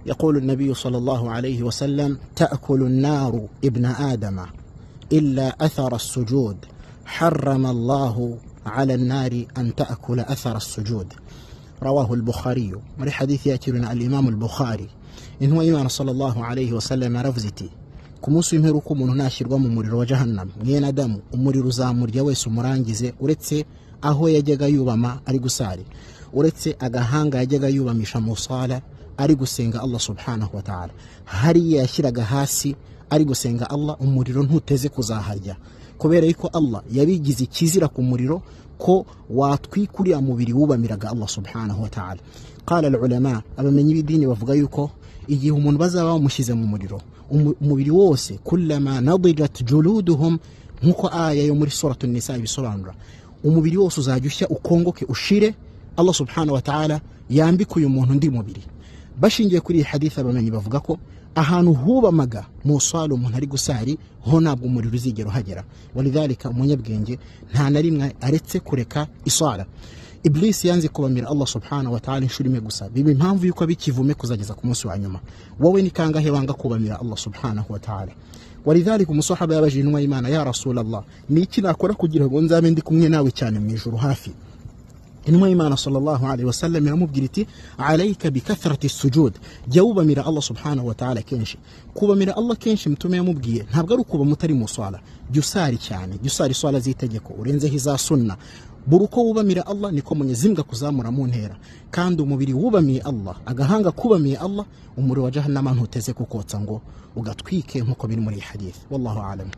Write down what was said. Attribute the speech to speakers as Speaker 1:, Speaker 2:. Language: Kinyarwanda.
Speaker 1: يقول النبي صلى الله عليه وسلم: تأكل النار ابن آدم إلا أثر السجود، حرم الله على النار أن تأكل أثر السجود. رواه البخاري. Muri hadithi yakiriwe na Al-Imam Al-Bukhari, intumwa y'Imana sallallahu alayhi wasallam yaravuze iti: ku munsi w'imperuka umuntu nashyirwa mu muriro wa Jahannam, mwene Adamu, umuriro uzamurya wese umurangize, uretse aho yajyaga yubama ari gusari, uretse agahanga yajyaga yubamisha mu sala ari gusenga Allah subhanahu wa ta'ala, hariya yashyiraga hasi ari gusenga Allah, umuriro ntuteze kuzaharya, kubera yuko Allah yabigize ikizira ku muriro ko watwika uriya mubiri wubamiraga Allah subhanahu wa ta'ala. Qala al-ulama, abamenyi b'idini bavuga yuko igihe umuntu bazaba bamushyize mu muriro, umubiri wose, kullama nadijat juluduhum, nkuko aya yo muri suratu Nisa ibisobanura, umubiri wose uzajya ushya ukongoke ushire, Allah subhanahu wa ta'ala yambika uyu muntu undi mubiri. Bashingiye kuri iyi hadith, abamenyi bavuga ko ahantu hubamaga mu swala umuntu ari gusari ho ntabwo umuriro uzigera uhagera. Walidhalika umunyabwenge nta na rimwe aretse kureka iswala. Iblis yanze kubamira Allah subhanahu wa ta'ala inshuro imwe gusa, biba impamvu yuko abikivume kuzageza ku munsi wa nyuma. Wowe ni kangahe wanga kubamira Allah subhanahu wa ta'ala? Walidhalika umusahaba yabajije intumwa y'Imana: ya Rasulallah, ni iki nakora kugira ngo nzabe ndi kumwe nawe cyane mu ijuru hafi? Intumwa y'Imana sallallahu alaihi wasallam iramubwira iti: alayka bikathrati sujud, jya wubamira Allah subhanahu wa ta'ala kenshi. Kubamira Allah kenshi, Mtume yamubwiye, ntabwo ari ukuba mutari mu swala, jya usari cyane, jya usari swala z'itegeko urenzeho iza sunna. Buri uko wubamira Allah niko Mwenyezi Mungu akuzamura mu ntera, kandi umubiri wubamiye Allah, agahanga kubamiye Allah, umuriro wa Jahannama ntuteze kukotsa ngo ugatwike, nkuko biri muri iyi hadith. Wallahu a'lam.